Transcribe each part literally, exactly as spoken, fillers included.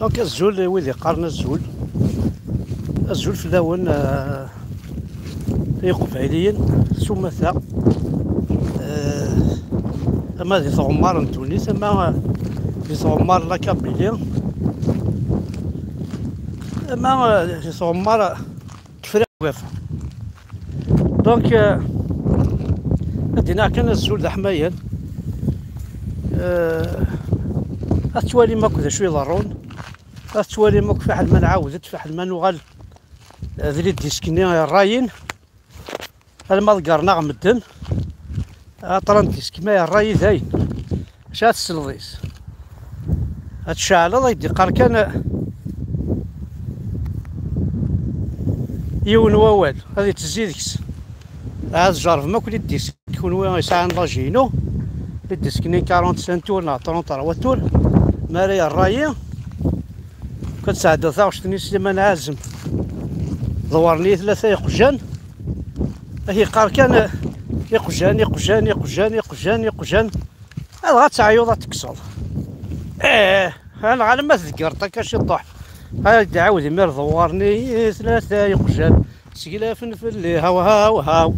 Donc, azul i wid iqqaren azul. Azul fell-awen, eh, i Iqbayliyen s umata. Eh, ama di tɣemmar n ddunit, ama, eh, di tɣemmar n la Kabylie, ama, eh, di tɣemmar n Tefriqt n Ugafa. Donc, eh, ad d-iniɣ kan azul d aḥmayan. Eh, ad twalim akk d acu iḍerrun. Ad twalim akk fiḥel ma nɛawed-d, fiḥel ma nuɣal, eh, d les disques-nni rrayen. Alma ḍeggren-aɣ medden, aṭran n disques ma yerra-yi dayen. Acu ad tesleḍ-is? Ad tceɛleḍ, ad d-iqqar kan yiwen wawal, ad ittezzi deg-s. Ad tjerrbem akk les disques, kunwi yesɛan l'âge-inu, les disques-nni quarante-cinq tours neɣ trente-trois tours, mi ara yerra-yi, kan tesɛeddaḍ taɣect-nni Sliman Ɛazem, ḍewren-iyi tlata iqjan, ad k-yeqqar kan iqjan, iqjan, iqjan, iqjan, iqjan. Adɣa ad teɛyuḍ ad tekkseḍ. Ih, anaɣ alamma tdegreḍ akka ciṭuḥ. Ad d-ɛawed imir ḍewwren-iyi tlata iqjan. Seglafen fell-i, haw, haw, haw.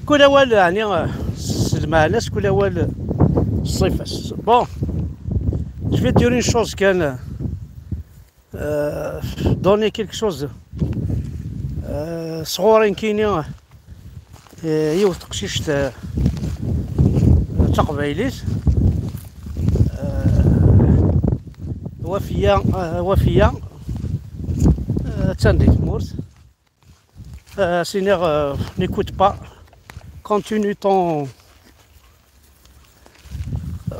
Kul awal, ɛni, s lmeɛna-s, kul awal s ṣṣifa-s. Bon, je vais dire une chose kan, euh, donner quelque chose, euh, sɣur nekkini, euh, yiwet teqcict, euh, d taqbaylit, euh, Wafiya, euh, Wafiya, euh, attan di tmurt. Euh, siniɣ, euh, n'écoute pas. Continue ton,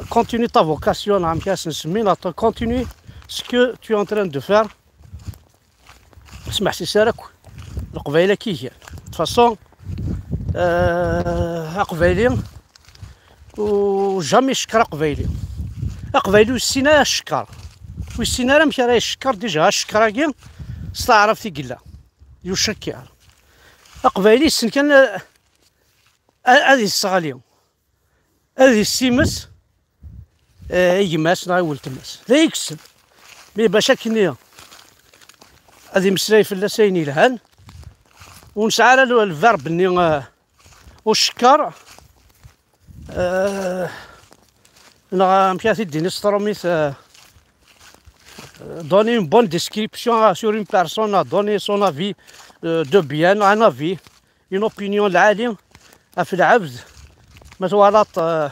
continue ta vocation, neɣ amek ara s-nsemmi, neɣ continue ce que tu es en train de faire. Smeḥsis ara akk Leqbayel akka i gan. De toute façon, euh, Aqbayli, u jamais cekker Aqbayli. Aqbayli ur yessin ara cekker. Ur yessin ara amek ara yeccekker, déjà acekker-agi s taɛrabt i yella. Yucekker. Aqbayli yessen kan, eh, ad, ad yesseɣli, ad yessimes, eh, i gma-s neɣ i weltma-s. D ayen yessen. Mi bac akken ad imeslay fell-as ayen yelhan, ur nesɛi ara le-, lverb-nni, eh, ucekker, eh, neɣ amek ara t-id-tini s trumit, eh, donner une bonne description sur une personne, donner son avis, euh, de bien, un avis, une opinion lɛali ɣef lɛebd. Ma twalaḍ, euh,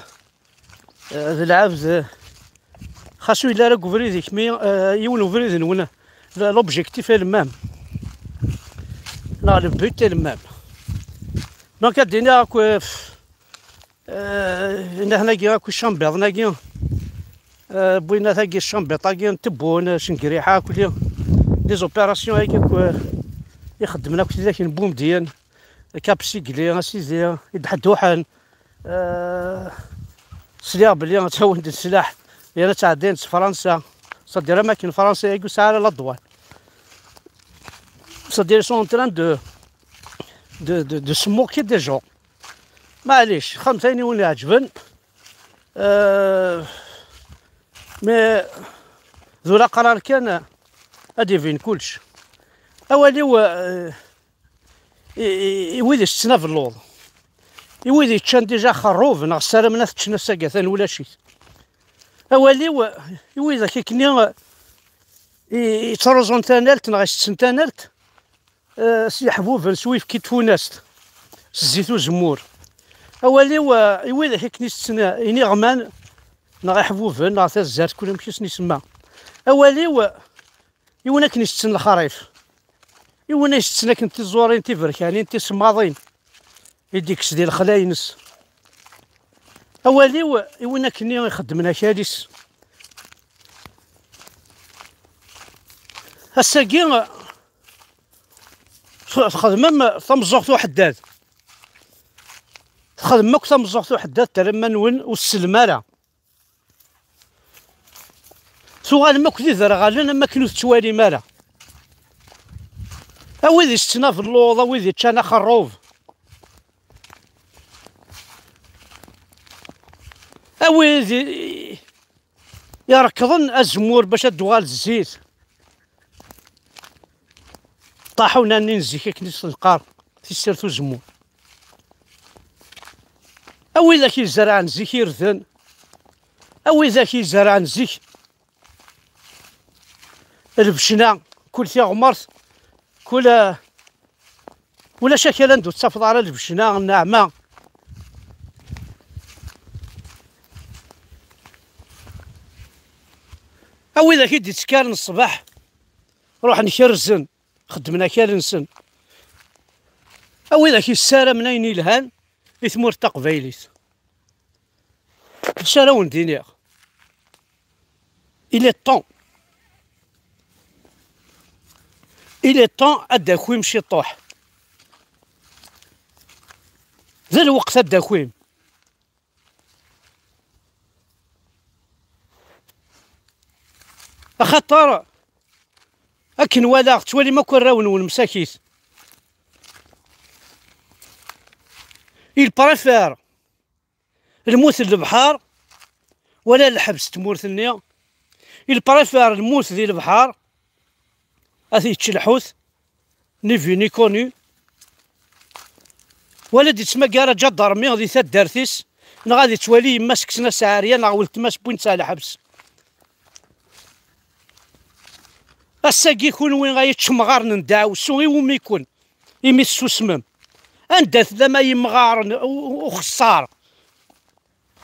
euh, d lɛebd, euh, xas ur yelli ara deg ubrid-ik, mais, euh, yiwen ubrid-nwen, l-, l'objectif est le même. Neɣ le but est le même. Donc, ad d-iniɣ akk, euh, Eh, nahna-agi akk icambiḍen-agi, eh, wwin tagi ccambiṭ-agi n Tebbun, Cengriḥa, akk li, des opérations-agi akk, eh, ixeddmen akk tidak n Bumedyen, Cap Sigli, a sidi, i d-ḥedduḥen. Eh, sliɣ belli ttawin-d sslaḥ, yerna ttɛeddayen s Fransa. C'est-à-dire, am akken Fransa-agi ur sɛi ara la douane. C'est-à-dire, ils sont en train de, de, de, de se moquer des gens. Maɛlic, xedmet ayen i wen-iɛeǧben. Euh, mais d ulaqrar kan ad d-ibin kullec. Awal-iw, euh, i, i, i wid itetten abelluḍ, i wid yeččan déjà xerrub, neɣ ssaramen ad t-ččen ass-agi, atan ulac-it. Awal-iw i widak akkenni, i, i yettruẓun tanalt neɣ itetten tanalt, eh, s yeḥbuben, s uyefki n tfunast, s zzit uzemmur. Awal-iw, eh, i widak akken itetten, eh, iniɣman, neɣ iḥbuben, neɣ tazzart, kul amek i sen-isemma. Awal-iw, eh, i win akken itetten lexrif, i win itetten akken tiẓurin, tiberkanin, tisemmaḍin, i d-ikkes di lexla-ines. Awal-iw, i win akken ixeddmen akal-is. Ass-agi, txedmem tameẓẓuɣt uḥeddad. Txedmem akk tameẓẓuɣt uḥeddad, terram iman-nwen ur tsellem ara. Tuɣalem akk d iderɣalen am akken ur tettwalim ara. A wid itetten abelluḍ, a wid yeččan axerrub, a wid i, irekḍen azemmur bac ad d-tuɣal zzit. Ṭaḥuna-nni n zik akken i s-neqqar, tissirt uzemmur. A widak izerɛen zik irden, a widak izerɛen zik lbecna, kul tiɣmert, kul, ulac akal anda ur tettafeḍ ara lbecna, nneɛma. A widak i d-ittekkaren ṣṣbeḥ, ruḥen kerzen, xeddmen akal-nsen. A widak yessaramen ayen yelhan i tmurt taqbaylit. D acu ara wen-d-iniɣ? Il est temps. Il est temps ad d-takwim ciṭuḥ. D lweqt ad d-takwim. Axaṭer akken walaɣ, tettwalim akk arraw-nwen msakit. Il préfère lmut n lebḥer wala lḥebs n tmurt-nni. Il préfère lmut di lebḥer, ad t-yečč lḥut, ni vu ni connu, wala d-ittmagar aǧadarmi di taddart-is, neɣ ad ittwali yemma-s kksen-as aɛeryan neɣ weltma-s wwin-tt ɣer lḥebs. Ass-agi kunwi ay ičemɣaren n ddeɛwessu, iwumi-ken? Imi tessusmem. Anda tellam ay imɣaren u-, u-, uxeṣṣar?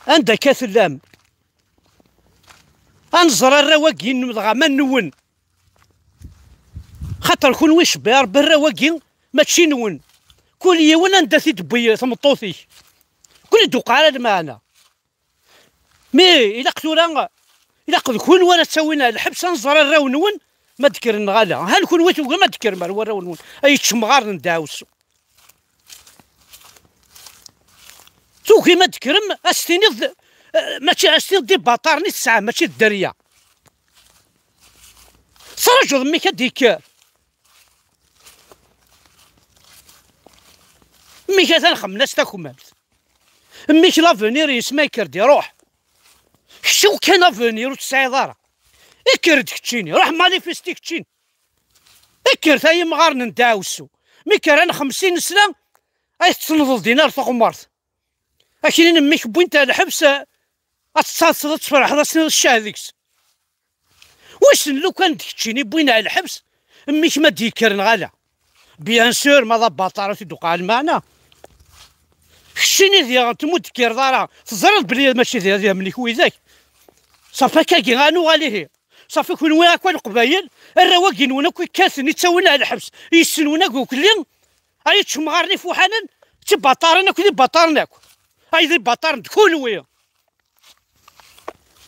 Anda akka tellam? Ad nẓer arraw-agi-nnem dɣa ma nwen. Xaṭer kunwi icebbi Ṛebbi arraw-agi mačči nwen. Kul yiwen anda t-id-tewwi tmeṭṭut-ik. Kul i d-uqeɛ ara lmeɛna. Mi ilaq tura, ilaq d kunwi ara ttawin ar lḥebs, ad nẓer arraw-nwen ma d-kkren neɣ ala. Ha kunwi tugim ad d-kkrem ar warraw-nwen, ay ičemɣaren n ddeɛwessu. Tugim ad d-kkrem, ad s-tiniḍ, eh, mačči, ad s-tiniḍ d ibaṭaren i tesɛam, mačči d dderya. Tettṛaǧuḍ mmi-k ad d-yekker. Mmi-k atan xemmen-as takmamt. Mmi-k l'avenir-is ma yekker-d iruḥ. Kečč kan avenir ur tesɛiḍ ara. Kker-d keččini, ruḥ manifesti keččini. Kkret ay imɣaren n ddeɛwessu. Mi kker-an xemsin sna, ay tettneḍeḍ din ar teɣmert. Aknin mmi-k wwin-t ar lḥebs, ad tettaḍseḍ, ad tferḥeḍ, ad tiniḍ ccah deg-s. Wissen lukan d keččini wwin ar lḥebs, mmi-k ma d-yekker neɣ ala. Bien sûr, ma d abaṭar ad t-id-uqeɛ lmeɛna. Keččini diɣen tmud-, kkreḍ ara, teẓriḍ belli mačči d irgamen-ik widak. Safi akkagi ad nuɣal ihi. Safi kunwi akk a Leqbayel, arraw-agi-nwen akk ikkaten, ittawin ar lḥebs, yessenwen akk ukelli, ay ičemɣaren ifuḥanen, d tibaṭarin akk, d ibaṭaren akk. Ay d ibaṭaren d kunwi.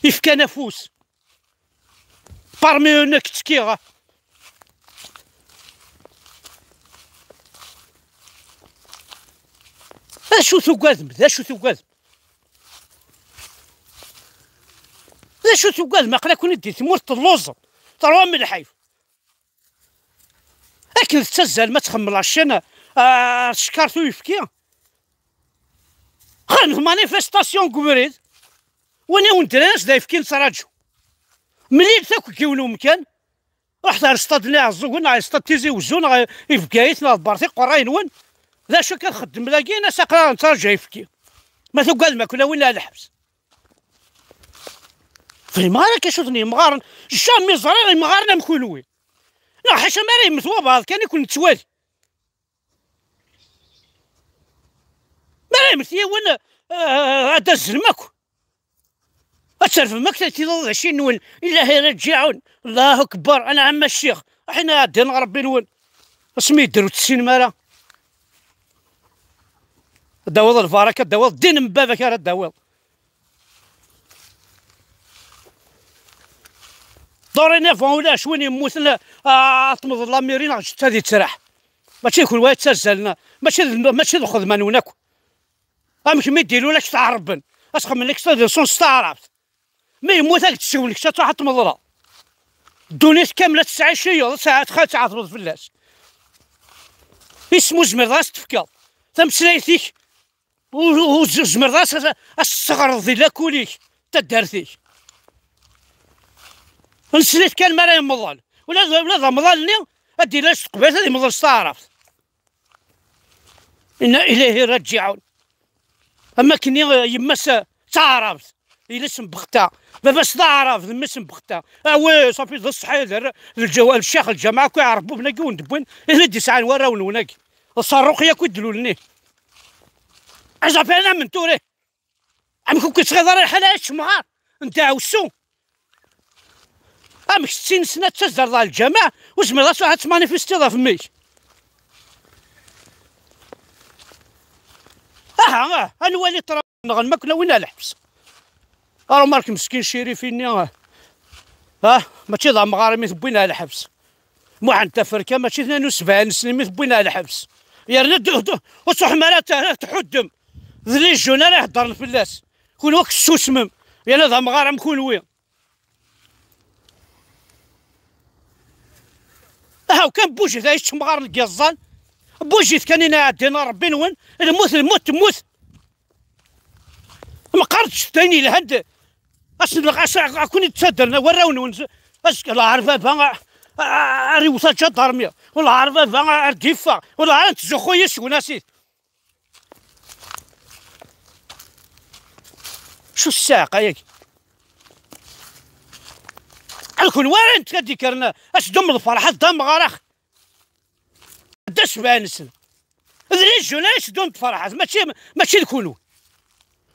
Ifkan afus. Parmi eux nekk ttekkiɣ. D acu tugadem? D acu tugadem? D acu tugadem? Aql-aken-id di tmurt telluẓem. Terwam lḥif. Akken tettazzalem ad txemmem la chaîne, ah, teckartu uyefki. Xedmet manifestation deg ubrid. Win i wen-d-rran as d ayefki nettraǧu. Mlilet akk deg yiwen umkan. Ruḥet ar stad n Iɛeẓẓugen, neɣ ar stad Tizi Wezzu, neɣ i Bgayet, neɣ d Bertiq, qerray-nwen. D acu akka txeddem dagi? Nas aql-aɣ nettraǧu ayefki. Ma tugadem akk lawin ar lḥebs. Fhimeɣ ara acu-ten yemɣaren. Jamais ẓriɣ imɣaren am kunwi. Neɣ ḥaca mi ara yemmet wabɛaḍ kan i ken-nettwali. Mi ara yemmet yiwen, eh, ad d-azzlem akk. Ad terfem akk taytiḍ d aci-nwen. Ilahi raǧiɛun. Allahu akbar. Anɛam a ccix. Aḥin ad ɛeddineɣ Ṛebbi-nwen. Asmi yedder ur tessinem ara. Ad d-tawiḍ lbaraka, ad d-tawiḍ ddin n baba-k ara d-tawiḍ. Dorénavant ulac win yemmuten, ah, ad tmeḍ la mairie neɣ jetta di ttraḥ. Mačči d kunwi ay ttazzalen, mačči d, mačči d lxedma-nwen akk. Amek mi d-ilul ad k-tɛerrben, ad txemmen lextradisyon s taɛrabt. Mi yemmut ad k-d-siwel kečč ad truḥ ad tmeḍleḍ. Ddunit kamel ad tettɛiciyeḍ, ad tɛa-, ad tɛetbeḍ fell-as. Isem ur zmireḍ ad s-tefkeḍ tameslayt-ik, ur, ur, ur zmireḍ ad s-, ad s-tesseɣreḍ di lakul-ik, taddart-ik. Nsel-it kan mi ara yemḍel. Ula d, ula d amḍal-nni ad d-yili s teqbaylit, ad yemḍel s taɛrabt. Inna ilayhi raǧiɛun. Am akken i, yemma-s d taɛrabt, yelli-s n Bexta, baba-s d aɛrab, d mmi-s n Bexta. Awi, ṣafi, d ṣṣeḥ, d lǧawa, ccix, lǧameɛ, akk iɛerbuben-agi wen-d-wwin, i d-isɛan warraw-nwen-agi. D ṣṣerruq yakk i d-lulen-ih. Aẓafar n amentur, ih. Amek ur k-yettɣiḍ ara lḥal ay ččemɣar n ddeɛwessu? Amek s sin sna d tazzert ɣer lǧameɛ, ur tezmireḍ ad truḥ ad tmanifestiḍ ɣef mmi-k? Aha, ah, ad nwali ṭra nɣen ma kna win ar lḥebs. Arumark meskin Cirifi-nni, ah, ah, mačči d amɣar imi tewwin ar lḥebs. Muḥend Taferka mačči d nnan u sebɛin snin mi tewwin ar lḥebs. Yerna d-, d-, ur truḥem ara t-, ara tḥuddem. D les jeunes ara iheddren fell-as. Kunwi akk tessusmem. Yerna d amɣar am kunwi. Ahaw kan bujit ay ččemɣaren n yiẓẓan. Bujit kan ina iɛeddin Ṛebbi-nwen. Lmut, lmut, temmut. Meqqar d ayen yelhan d-, asen-, as-, a kun-id-ttadren warraw-nwen, azekka lɛar baba a, a, ar iwet aǧadarmi, lɛar baba ar d-iffeɣ, lɛar ad nettzuxxu yis-wen asit. Cu ssaɛqa-yagi? Ad kun warant ad d-ikkren, as-d-um lferḥ, ad d-amɣar ax-, d asebɛa-nsen. D les jeunes ay itteddun d tferḥat, mačči, mačči d kunwi.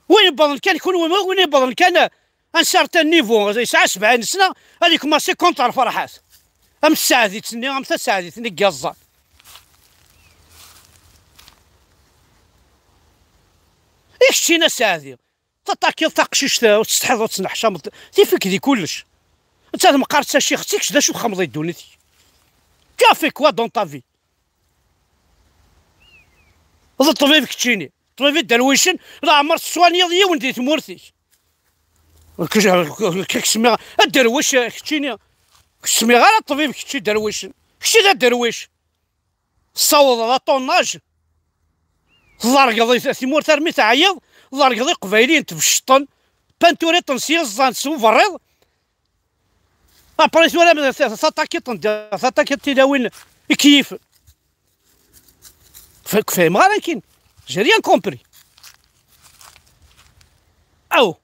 Win yewwḍen kan kunwi, win yewwḍen kan un certain niveau, yesɛa sebɛin sna, ad yekmaṣi contre Ferḥat. Am tsaɛdit-nni, am tasaɛdit-nni n yiẓẓan. I keččini a Saɛdi, taṭakiḍ taqcict ur tsetḥiḍ ur tettneḥcameḍ, tif-ik di kullec. Netta d meqqar d tacixet, kečč d acu txedmeḍ di ddunit-ik? Tu as fait quoi dans ta vie? D ṭṭbib keččini. Ṭṭbib iderwicen, leɛmer teswaniyeḍ yiwen di tmurt-ik. K-, k-, k-, k-, smiɣ, aderwic, keččini. K-, smiɣ ara ṭṭbib kečči derwicen. Kečči d aderwic. Tessawḍeḍ aṭunnaj. Tḍergeḍ i t-, timurt armi teɛyiḍ, tḍergeḍ iqbayliyen tbecceṭen, panturiṭen s yiẓẓan s uberriḍ. Après tura taṭakiṭ, taṭakiṭ tilawin i keyifen. F-, fehmeɣ ara akin. J'ai rien compris. Aw.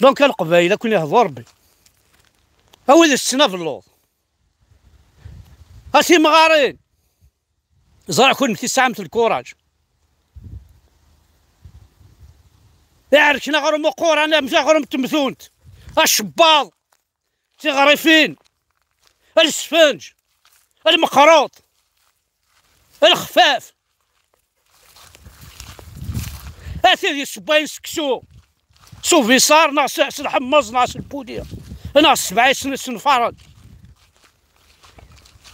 Donc a Leqbayel, ad ken-ihdu Rebbi. A wid itetten abelluḍ. A timɣarin. Ẓriɣ kunwi tesɛamt lkuraj. Iɛerken aɣrum uquran, amzun aɣrum n temtunt. Acebbaḍ. Tiɣrifin. Lesfenǧ. Lmeqruṭ. Lexfaf. A tid yessewwayen seksu s ubiṣar, neɣ s, s lḥemmeẓ, neɣ s lpuli, neɣ s sebɛa isenfaren.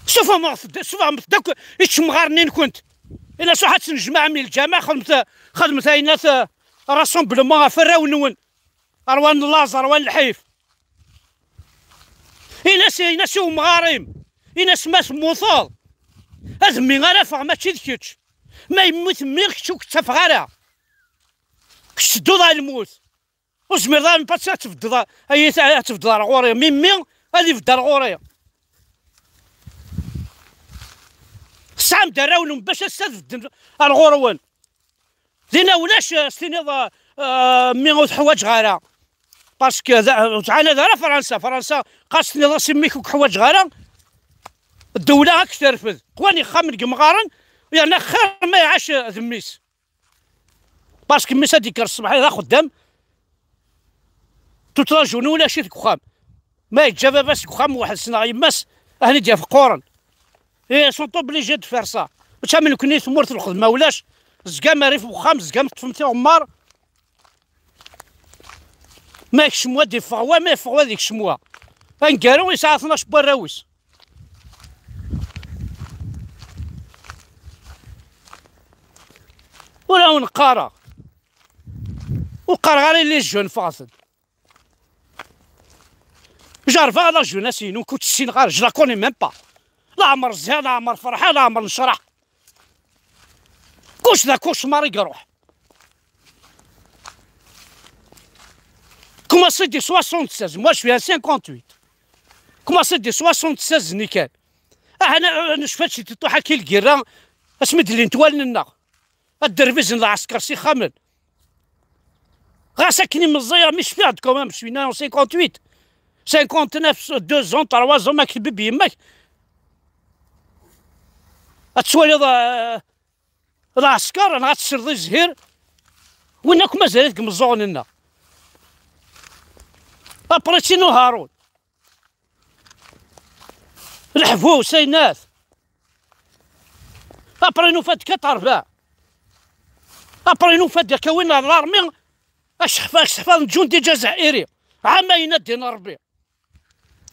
Sufɣemt-d, sufɣemt-d akk ičemɣaren-nkent. Ila suḥ ad tnejmaɛem i lǧameɛ, xedmet, xedmet ayen at, rassemblement ɣef warraw-nwen. Rwan n laẓ, rwan lḥif. Ini-as, ini-as i umɣar-im, ini-as ma temmuteḍ, ad mmi ara ffeɣ mačči d kečč. Ma yemmut mmi, kečč ur k-ttafeɣ ara. Kečč tedduḍ ɣer lmut. Ur tezmireḍ ara ad tbeddeḍ, ay, ad tbeddeḍ ar ɣur-i. Mi mmi ad ibedd ar ɣur-i. Tesɛam-d arraw-nwen bac ass-a ad bedden ar ɣur-wen. Dinna ulac, eh, s-tiniḍ, eh, eh, mmi ur t-ḥwaǧeɣ ara. Parce que da, ur ttɛanad ara Fransa. Fransa, ɣas tiniḍ-as i mmi-k ur k-ḥwaǧeɣ ara, ddewla ad k-terfed. Qwan ixxamen n yemɣaren, yerna xir ma iɛac, eh, d mmi-s. Parce que mmi-s ad d-yekker ṣṣbeḥ d axeddam, tutraǧun ulac-it deg uxxam. Ma yeǧǧa baba-s deg uxxam weḥd-s neɣ yemma-s, ad ten-id-yaf qquren. Ils sont obligés de faire ça. Mačči am nekni, tmurt lxedma ulac, tezgam rrif n uxxam, tezgam teṭṭfem tiɣemmar. Ma yekcem wa ad d-iffeɣ wa, ma yeffeɣ wa ad yekcem wa. Aneggaru yesɛa tnac n warraw-is. Ur awen-qqareɣ. Ur qqareɣ ara i les jeunes ffɣet-d. Jerbeɣ la jeunesse-inu, ur tt-ssineɣ ara, je la connais même pas. Leɛmer zhiɣ, leɛmer ferḥeɣ, leɛmer necreḥ. Kuc d akucmar i iruḥ. Commencé di soixante-seize, moi je suis à cinquante-huit. Commencé di soixante-seize ni kan. Ah, ana, ana cfat ci tuḥ akka lgirra, asmi d-llint wallen-nneɣ. Ad derbizen lɛesker s ixxamen. Ɣas akken i meẓẓiyeɣ, mi cfiɣ-d quand même, je suis né en cinquante-huit. Cinquante-neuf, deux ans, trois ans, ma k-tbib yemma-k. Ad twaliḍ, eh, lɛesker, neɣ ad tesleḍ i zzhir. Win akk mazal-it deg imeẓẓuɣen-nneɣ. Après, Sinu Harun. Leḥbus, aynat. Après, nufa-d quatre-vingts. Après, nufa-d akka win n l'armée. Acexfa, acexfa n ǧundi ǧazairi. Ɛamayen a ddin Rebbi.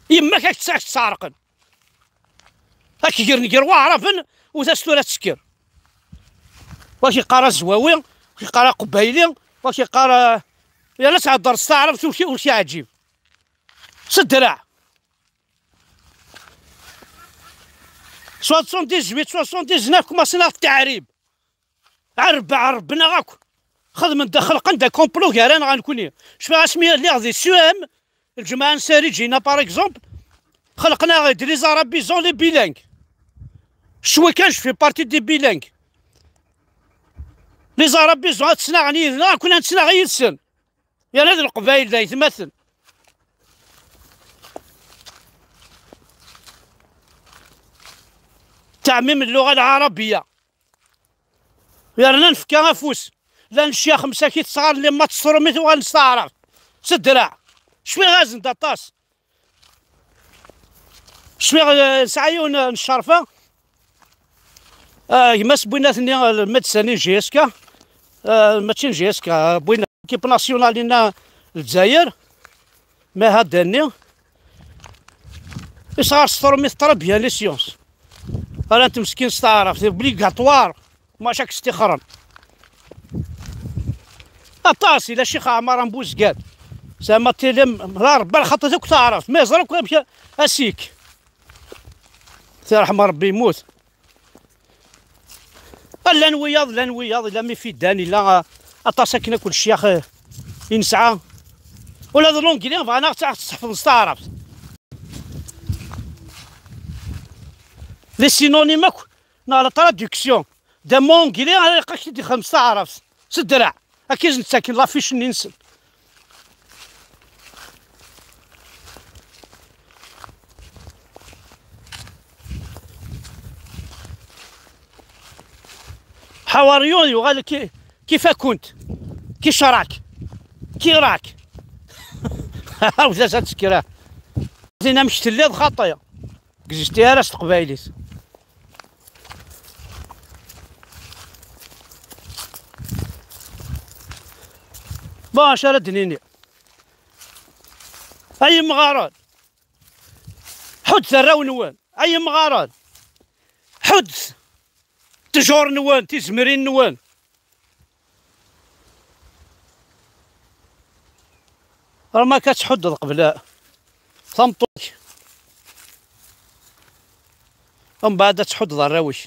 Yemma-k ad k-tt-, ad k-tt-ɛerqen. Ad k-gren gar waɛraben, u tas tura ad tekker. Wa k-iqqar azwawi, wa k-iqqar aqbayli, wa k-iqqar, eh, yerna thedder s taɛrabt ur k-, ur k-iɛǧib. S ddreɛ. Soixante-dix-huit, soixante-dix-neuf, commencé-ɣ teɛrib. Ɛerb-, ɛerben-aɣ akk. Xedmen-d, xelqen-d complot gar-aneɣ nekkni. Cfiɣ asmi lliɣ di C E M, lǧemɛa n Sarid Jina, par exemple, xelqen-aɣ-d les arabisants, les bilingues. Cwi kan, je fais partie des bilingues. Les arabisants ad ttnaɣen yid-neɣ, akk ad ttnaɣ yid-sen. Yerna d Leqbayel d aytmaten. تعميم اللغة العربية. Yerna nefka afus. Llan ccyax msakit sɣar li ma tesrumit uɣalen s taɛrabt. S ddreɛ. Cfiɣ-asen-d aṭas. Cfiɣ, eh, nesɛa yiwen, eh, n ccerfa. Ah, gma-s n winat-nni, eh, le médecin n J S K. Ah, mačči n J S K, ah, n winat, l'équipe nationale n Lezzayer. Maha Dani. Isɣar s trumit très bien les sciences. Rant meskin s taɛrabt, obligatoire. Maca k-stixren. Aṭas, ila Ccix Ɛmar n Buzgan. Zɛma tili, la Rebbi lxaṭi akk taɛrabt. Ma yeẓra akk amek asik. Tirḥem Rebbi yemmut. Llan wiyaḍ, llan wiyaḍ, ila mi fiddan, ila, ah, aṭas akken akk lecyax, eh, i nesɛa. Ula d l'anglais, bɣan ad ɣ-tt-, ad ɣ-tt-tḥefḍen s taɛrabt. Les synonymes akk, neɣ la traduction. D am anglais ara ilaq ad k-t-id-ixdem s taɛrabt, s ddreɛ. Akka i sen-ttaken l'affiche-nni-nsen. How are you? Yuɣal ki-, كيفكنت؟ كيشراك؟ كيراك؟ Awd-as ad tekker. Tin amek telliḍ xaṭi. Gzizti ara s teqbaylit. Bon, acu ara d-nini? Ay imɣaren, ḥuddet arraw-nwen. Ay imɣaren, ḥuddet ttjur-nwen, tizemrin-nwen. Rmak ad tḥuddeḍ qbel tameṭṭut-ik. Mbeɛd ad tḥuddeḍ arraw-ik.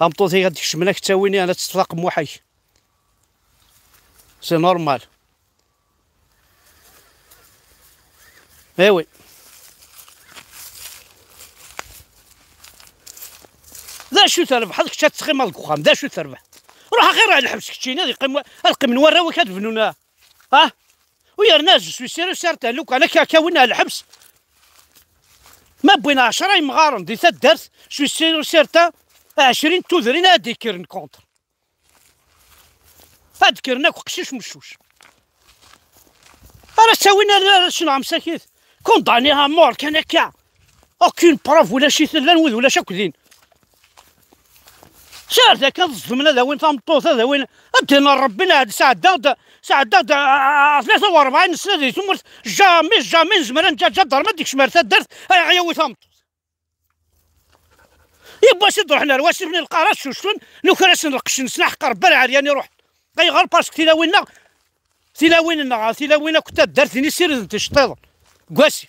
Tameṭṭut-ik ad d-kecmen, ad k-ttawin, ad teṭṭef aqemmuḥ-ik. C'est normal. Eh oui. D acu terbeḥ? Ad kečč ad teqqimeḍ deg uxxam, d acu terbeḥ? Ruḥ axir ar lḥebs keččini, ad yeqqim wa-, ad qqimen warraw-ik ad bnun, ah? Ah? U yerna je suis sûr et certain, lukan akka, akka win ar lḥebs, ma wwin ɛecra imɣaren di taddart, je suis sûr et certain, ɛecrin n tudrin ad d-ikkren contre. Ad d-kkren akk qcic meccuc. Ara ttawin ar-, arrac-nneɣ msakit. Condamné à mort kan akka. Aucune preuve ulac-iten, llan wid ulac akk din. Sɛiɣ kan ẓedmen ad awin tameṭṭut, ad awin, ad d-inin Rebbi neɣ sɛeddaɣ-d, sɛeddaɣ-d, a, a, a, tlata u rebɛin sna di tmurt, jamais, jamais nezmer ad neǧǧ aǧadarm ad d-ikcem ar taddart, ad aɣ-yawi tameṭṭut. Yiwwas i d-ruḥen ar wasif n lqarat, cucfen, nuker-asen lqecc-nsen, aḥeqq Rebbi ar ɛeryan i ruḥen. Ayɣer? Parce que tilawin-nneɣ, tilawin-nneɣ, tilawin akk n taddart-nni ssirident iceṭṭiḍen deg wasif.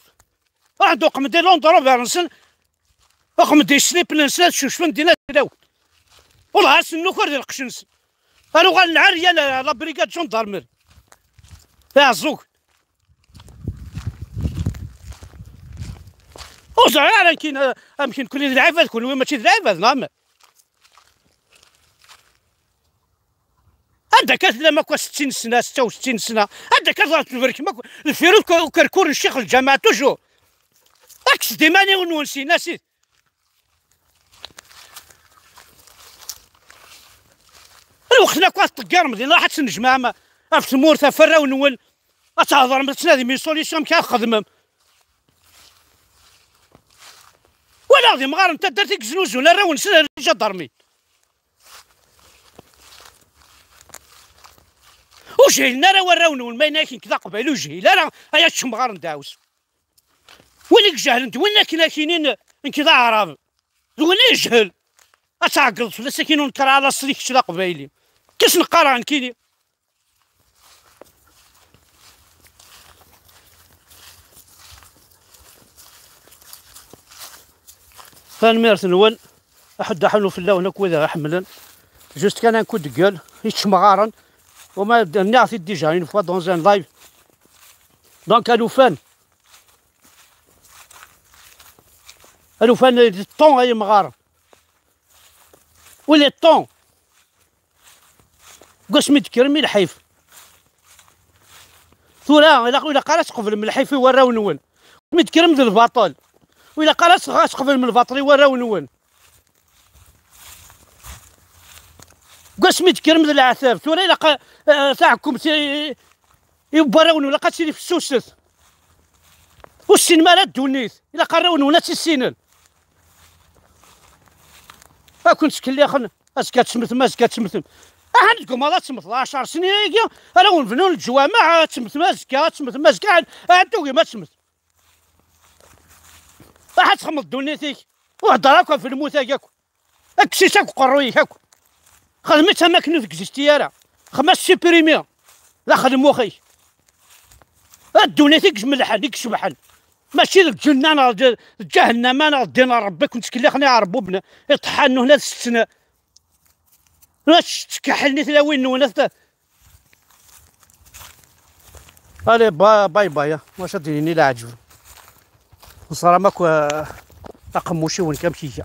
Ruḥen-d uqmen-d i Land Rover-nsen, uqmen-d islipen-nsen ad cucfen dinna tilawin. Wellah, ad sen-nuker di lqecc-nsen. Ar uɣalen ɛeryan, la, la brigade gendarmerie. D aɛeẓẓug. Ur ẓriɣ ara amek, amek nekkni d lɛibad, kunwi mačči d lɛibad, neɣ? Anda akka tellam akk settin sna, setta u settin sna? Anda akka ẓrat tberkem akk deffir uker-, ukerkur n ccix lǧameɛ, toujours? Kkset iman-iw-nwen syin, a sidi. Lweqt-nni akk ad tṭeggarem din, raḥ ad tennejmaɛem ɣef tmurt, ɣef warraw-nwen, ad thedrem, ad tnadim une solution amek ara txedmem. Walaɣ d imɣaren n taddart i yeznuzun arraw-nsen ar ijadarmin. Ur jhilen ara warraw-nwen, ma yenna-ak nekk d aqbayli, ur jhil ara, ay aččemɣar n dɛus. Win i ijehlen d win akken akinin nekk d aɛrab. D win i yejhel. Ad tɛeggreḍ fell-as akkin ur nekkar ara laṣel-ik kečč d aqbayli. Kis neqqareɣ nekkini. Tanemmirt-nwen. Aḥuddu aḥunu fell-awen akk wid i ɣ-iḥemmlen. Juste kan un coup de gueule, iččemɣaren. Uma nniɣ-t-id déjà une fois dans un live. Donc, alufan. Alufan, il est temps ay imɣaren. Il est temps. Deg wasmi d-tekkrem i lḥif. Tura, ilaq, ilaq ara tqeblem lḥif i warraw-nwen. Mi d-tekkrem d lbaṭel. Ilaq ara tqeblem lbaṭel i warraw-nwen. Deg wasmi d-tekkrem d leɛtab. Tura ilaq, eh, taɛekkumt i, i warraw-nwen, ilaq ad tili fessuset. Ur ssinem ara ddunit. Ilaq arraw-nwen ad tt-issinen. Ad ken-ttkellixen, azekka ad temmtem, azekka ad temmtem. Ahan tgummaḍ ad temmteḍ ɛecṛ snin-agi, arraw-nwen bnun leǧwameɛ, ad temmtem azekka, ad temmtem azekka, ahan, ahan tugim ad temmtem. Ahat txemmeḍ ddunit-ik, ur heddeṛ akk ɣef lmut-agi akk. Kkes-itt akk uqerruy-ik akk. Xdem-itt am akken ur tegzisti ara. Xdem-as supprimer. Daxel lmux-ik. A ddunit i yecmelḥen, i icebḥen. Mačči d lǧenna neɣ d, d ǧahennama neɣ ddin n Ṛebbi, ken-ttkellixen iɛerbubn, iṭeḥḥan-nwen ad setten. Ad ttkeḥḥilen i tlawin-nwen, ad t-, Allez, ba-, bye bye, ah. Maca d-yini leɛǧeb. Neẓram akk, ah, aqemmuc-iwen kamek iga.